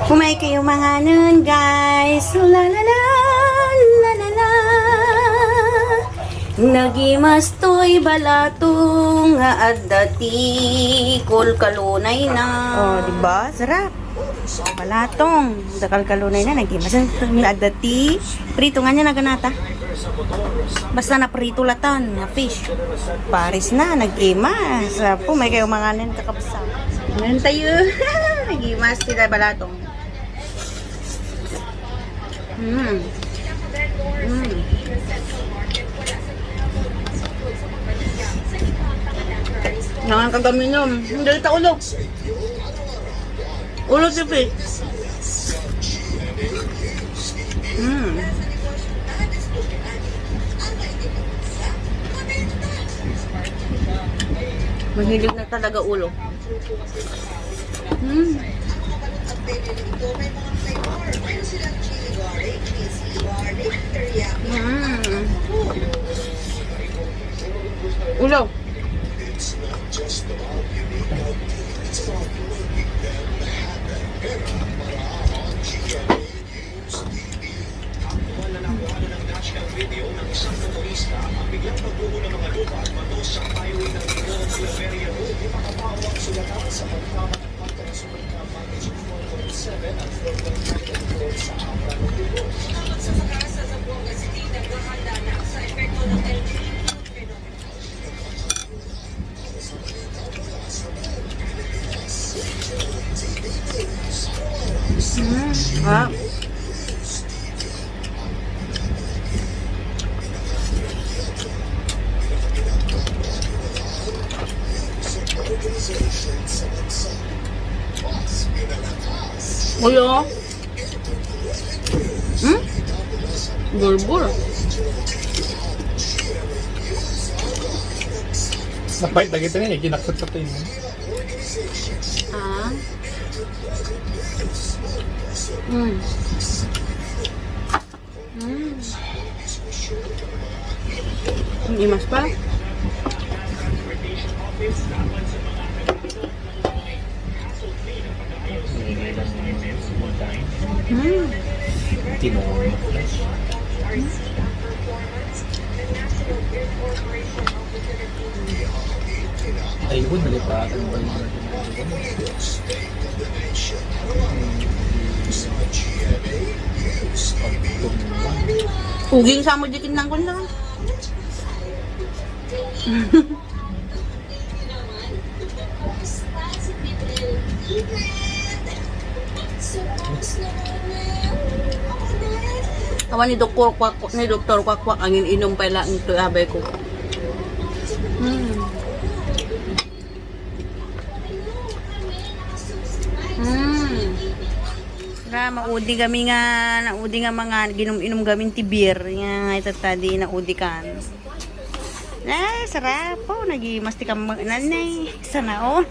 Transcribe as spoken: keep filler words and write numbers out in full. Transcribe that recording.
Umay kayo manganon, guys. La, la, la, la, la, la. Nagimas toy balatong nga adda ti kalkalunay na. Oh, di ba? Sarap. Balatong. Adda kalkalunay na. Nagimas nga adda ti prito nga niya naganata. Basta naprito latan nga fish. Paris na, nagimas. Apo, umay kayo manganon, kakabsat. Ngayon tayo. Nagimas ti balatong. Mm. Mm. Nangan kagaminom. Hindi ta ulo. Ulo si Pete. Mm. Mahilig na talaga ulo. Mm. Mm. Ulo. Mm, ah. Ulo. Hmm? Bulbul. Napait lagi tayo, eh. Ginakot sa tayo. Ah. Mm. Mm. Ang imas pa. Mm. Tinuod na fresh. Ay, yun, nalipatan ba yung Uging sa mo dikin lang kun lang. Awan ni Doktor Kwak, ni Doktor Kwak Kwak, ang inom pa lang ito, abay ko. Hmm. Hmm. Ra, maudi kami nga, naudi nga mga ginum-inum kami ti beer. Nga, nga ita ta di naudi kan. Ay, sarap po. Nagimas ti kam-, nanay. Sana all.